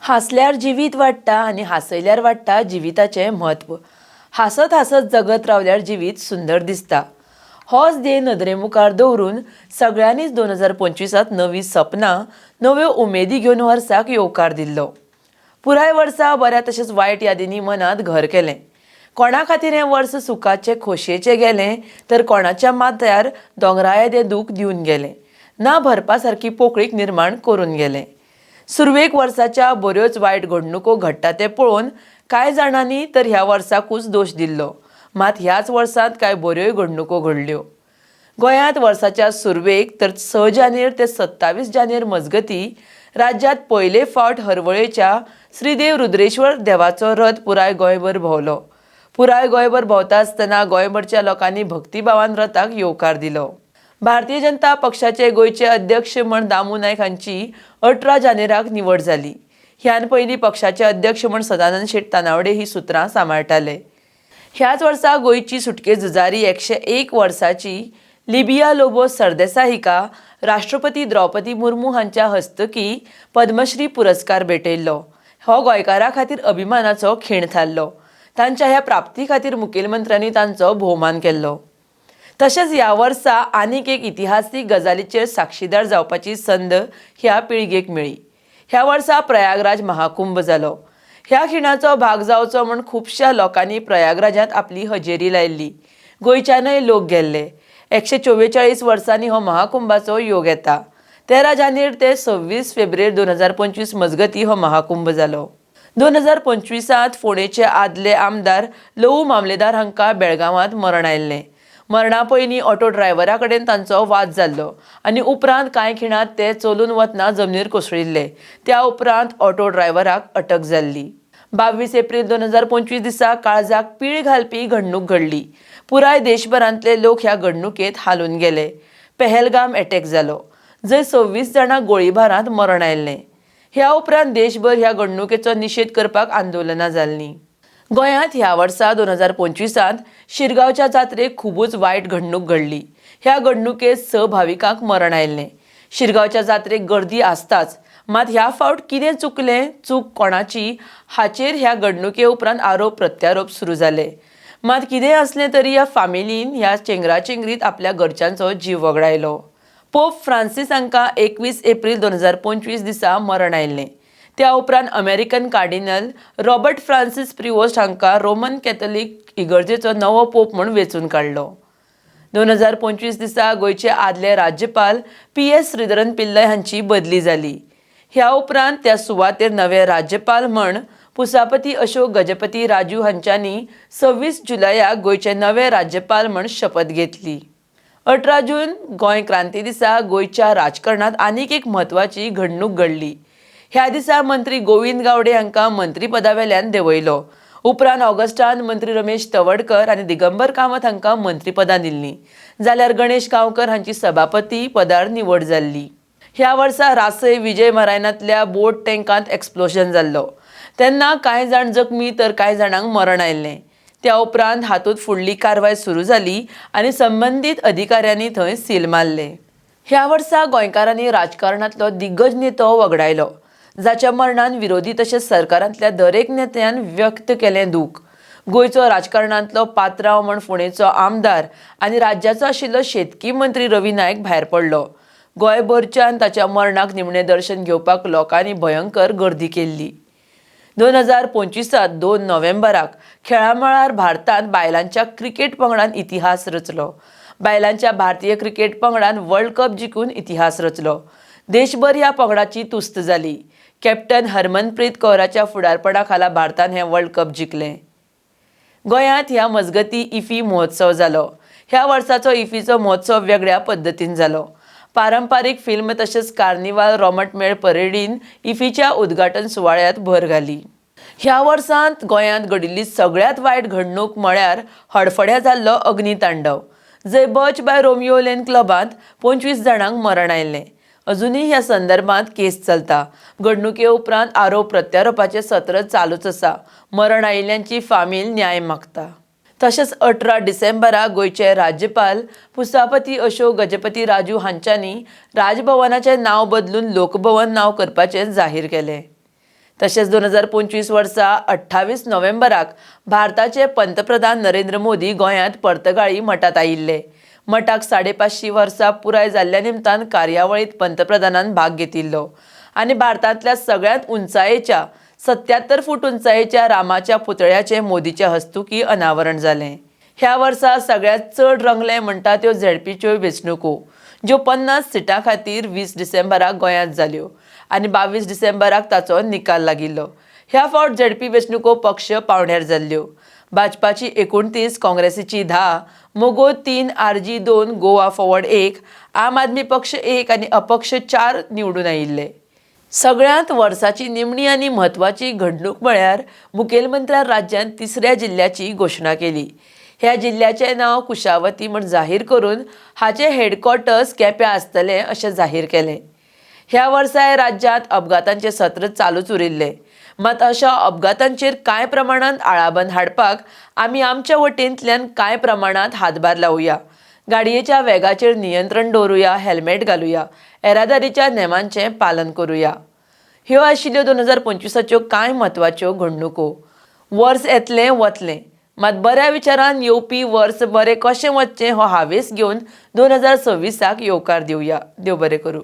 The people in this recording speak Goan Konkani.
हांसल्यार जिवीत वाडटा आनी हांसयल्यार वाडटा जिविताचें म्हत्व. हांसत हांसत जगत रावल्यार जिवीत सुंदर दिसता. होच ध्येय नदरे मुखार दवरून सगळ्यांनीच 2025त नवीं सपनां, नव्यो उमेदी घेवन वर्साक येवकार दिल्लो. पुराय वर्सा बऱ्या तशेंच वायट यादींनी मनांत घर केलें. कोणा खातीर हें वर्स सुखाचें, खोशयेचें गेलें तर कोणाच्या माथ्यार दोंगरा येदें दूख दिवन गेलें, ना भरपा सारकी पोकळीक निर्माण करून गेलें. सुरवेक वर्साच्या बऱ्योच वायट घडणुको घडटा तें पळोवन कांय जाणांनी तर ह्या वर्साकूच दोश दिल्लो. मात ह्याच वर्सांत कांय बऱ्योय घडणुको घडल्यो. गोंयांत वर्साच्या सुरवेक तर 6 जानेर ते 27 जानेर मजगती राज्यांत पयले फावट हरवळेच्या श्रीदेव रुद्रेश्वर देवाचो रथ पुराय गोंयभर भोंवलो. पुराय गोंयभर भोंवता आसतना गोंयभरच्या लोकांनी भक्तिभावान रथाक येवकार दिलो. भारतीय जनता पक्षाचे गोंयचे अध्यक्ष म्हण दामू नायक हांची 18 जानेराक निवड जाली. ह्यान पयलीं पक्षाचे अध्यक्ष म्हण सदानंद शेट तानावडे ही सुत्रां सांबाळटाले. ह्याच वर्सा गोंयची सुटके झुजारी, 101 वर्साची लिबिया लोबो सरदेसाय हिका राष्ट्रपती द्रौपदी मुर्मू हांच्या हस्तुकी पद्मश्री पुरस्कार भेटयल्लो. हो गोंयकारां खातीर अभिमानाचो खीण थारलो. तांच्या ह्या प्राप्ती खातीर मुखेलमंत्र्यांनी तांचो भोवमान केल्लो. तशेंच ह्या वर्सा आनीक एक इतिहासीक गजालीचेर साक्षीदार जावपाची संद ह्या पिळगेक मेळ्ळी. ह्या वर्सा प्रयागराज महाकुंभ जालो. ह्या खिणाचो भाग जावचो म्हूण खुबश्या लोकांनी प्रयागराजांत आपली हजेरी लायल्ली. गोंयच्यानय लोक गेल्ले. 144 वर्सांनी हो महाकुंभाचो योग येता. 13 जानेर ते 26 फेब्रेर 2025 मजगती हो महाकुंभ जालो. 2025त फोंडेचे आदले आमदार लवू मामलेदार हांकां बेळगांवांत मरण आयिल्लें. मरणा पयलीं ऑटो ड्रायव्हरा कडेन तांचो वाद जाल्लो आनी उपरांत कांय खिणांत ते चलून वतना जमनीर कोसळिल्ले. त्या उपरांत ऑटो ड्रायव्हराक अटक जाल्ली. 22 एप्रील 2025 दिसा काळजाक पीळ घालपी घडणूक घडली. पुराय देशभरांतले लोक ह्या घडणुकेत हालून गेले. पेहलगाम अटॅक जालो, जंय 26 जाणांक गोळीबारांत मरण आयिल्लें. ह्या उपरांत देशभर ह्या घडणुकेचो निशेध करपाक आंदोलनां जाल्लीं. गोंयांत ह्या वर्सा 2025त शिरगांवच्या जात्रेक खुबूच वायट घडणूक घडली. ह्या घडणुकेत स भाविकांक मरण आयिल्लें. शिरगांवच्या जात्रेक गर्दी आसताच, मात ह्या फावट कितें चुकलें, चूक कोणाची, हाचेर ह्या घडणुके उपरांत आरोप प्रत्यारोप सुरू जाले. मात कितेंय आसलें तरी ह्या फामिलीन ह्या चेंगराचेंगरीत आपल्या घरच्यांचो जीव वगडायलो. पोप फ्रांसीस हांकां 21 एप्रील 2025 दिसा मरण आयिल्लें. त्या उपरांत अमेरिकन कार्डिनल रॉबर्ट फ्रांसीस प्रिवोस्ट हांकां रोमन कॅथलिक इगर्जेचो नवो पोप म्हूण वेंचून काडलो. 2025 दिसा गोंयचे आदले राज्यपाल पी एस श्रीधरन पिल्लय हांची बदली जाली. ह्या उपरांत त्या सुवातेर नवे राज्यपाल म्हण पुसापती अशोक गजपती राजू हांच्यांनी 26 जुलयाक गोंयचे नवे राज्यपाल म्हण शपथ घेतली. 18 जून गोंय क्रांती दिसा गोंयच्या राजकारणांत आनीक एक म्हत्वाची घडणूक घडली. ह्या दिसा मंत्री गोविंद गावडे हांकां मंत्रीपदावेल्यान देंवयलो. उपरांत ऑगस्टान मंत्री रमेश तवडकर आनी दिगंबर कामत हांकां मंत्रीपदां दिल्लीं, जाल्यार गणेश गांवकर हांची सभापती पदार निवड जाल्ली. ह्या वर्सा रासय विजय मरायनांतल्या बोट टँकांत एक्सप्लोजन जाल्लो. तेन्ना कांय जाण जखमी तर कांय जाणांक मरण आयिल्लें. त्या उपरांत हातूंत फुडली कारवाय सुरू जाली आनी संबंदीत अधिकाऱ्यांनी थंय सील मारलें. ह्या वर्सा गोंयकारांनी राजकारणांतलो दिग्गज नेतो वगडायलो, जाच्या मरणान विरोधी तशेंच सरकारांतल्या दरेक नेत्यान व्यक्त केलें दूख. गोंयचो राजकारणांतलो पात्रांव म्हण फोंडेचो आमदार आनी राज्याचो आशिल्लो शेतकी मंत्री रवी नायक भायर पडलो. गोंयभरच्यान ताच्या मरणाक निमणें दर्शन घेवपाक लोकांनी भयंकर गर्दी केल्ली. 2025त 2 नोव्हेंबराक खेळामळार भारतांत बायलांच्या क्रिकेट पंगडान इतिहास रचलो. बायलांच्या भारतीय क्रिकेट पंगडान वर्ल्ड कप जिखून इतिहास रचलो. देशभर ह्या पंगडाची तुस्त जाली. कॅप्टन हरमनप्रीत कौराच्या फुडारपणा खाला भारतान हें वर्ल्ड कप जिखलें. गोंयांत ह्या मजगती इफी महोत्सव जालो. ह्या वर्साचो इफीचो महोत्सव वेगळ्या पद्दतीन जालो. पारंपारीक फिल्म तशेंच कार्निवाल रोमटमेळ परेडीन इफीच्या उद्घाटन सुवाळ्यांत भर घाली. ह्या वर्सांत गोंयांत घडिल्ली सगळ्यांत वायट घडणूक म्हळ्यार हडफड्यां जाल्लो अग्नितांडव, जंय बच बाय रोमियो लेन क्लबांत 25 जाणांक मरण आयिल्लें. अजुनूय ह्या संदर्भात केस चलता. घडणुके उपरांत आरोप प्रत्यारोपाचें सत्र चालूच आसा. मरण आयिल्ल्यांची फामील न्याय मागता. तशेंच 18 डिसेंबराक गोंयचे राज्यपाल पुसापती अशोक गजपती राजू हांच्यांनी राजभवनाचें नांव बदलून लोकभवन नांव करपाचें जाहीर केलें. तशेंच 2025 वर्सा 28 नोव्हेंबराक भारताचे पंतप्रधान नरेंद्र मोदी गोंयांत पर्तगाळी मठांत आयिल्ले. मठाक 550 वर्सां पुराय जाल्ल्या निमतान कार्यावळींत पंतप्रधानान भाग घेतिल्लो आनी भारतांतल्या सगळ्यांत उंचायेच्या 77 फूट उंचायेच्या रामाच्या पुतळ्याचें मोदीच्या हस्तुकीं अनावरण जालें. ह्या वर्सा सगळ्यांत चड रंगले म्हणटा त्यो झेडपीच्यो वेंचणुको, ज्यो 50 सिटां खातीर 20 डिसेंबराक गोंयांत जाल्यो आनी 22 डिसेंबराक ताचो निकाल लागिल्लो. ह्या फावट झेडपी वेंचणुको पक्ष पावण्यार जाल्ल्यो. भाजपाची 29, काँग्रेसीची 10, मगो 3, आरजी 2, गोवा फॉरवर्ड 1, आम आदमी पक्ष 1 आनी अपक्ष 4 निवडून आयिल्ले. सगळ्यांत वर्साची निमणी आनी म्हत्वाची घडणूक म्हळ्यार मुखेलमंत्र्यान राज्यांत तिसऱ्या जिल्ल्याची घोशणा केली. ह्या जिल्ल्याचें नांव कुशावती म्हूण जाहीर करून हाचें हेडक्वॉर्टर्स केप्यां आसतलें अशें जाहीर केलें. ह्या वर्साय राज्यांत अपघातांचें सत्र चालूच उरिल्लें. मात अशा अपघातांचेर कांय प्रमाणांत आळाबंद हाडपाक आमी आमच्या वटेंतल्यान कांय प्रमाणांत हातभार लावया. गाडयेच्या वेगाचेर नियंत्रण दवरुया, हॅल्मेट घालुया, येरादारीच्या नेमांचें पालन करुया. ह्यो आशिल्ल्यो 2025च्यो कांय म्हत्वाच्यो घडणुको. वर्स येतलें वतलें, मात बऱ्या विचारान येवपी वर्स बरें कशें वचचें हो हावेस घेवन 2026 येवकार दिवया. देव बरें करूं.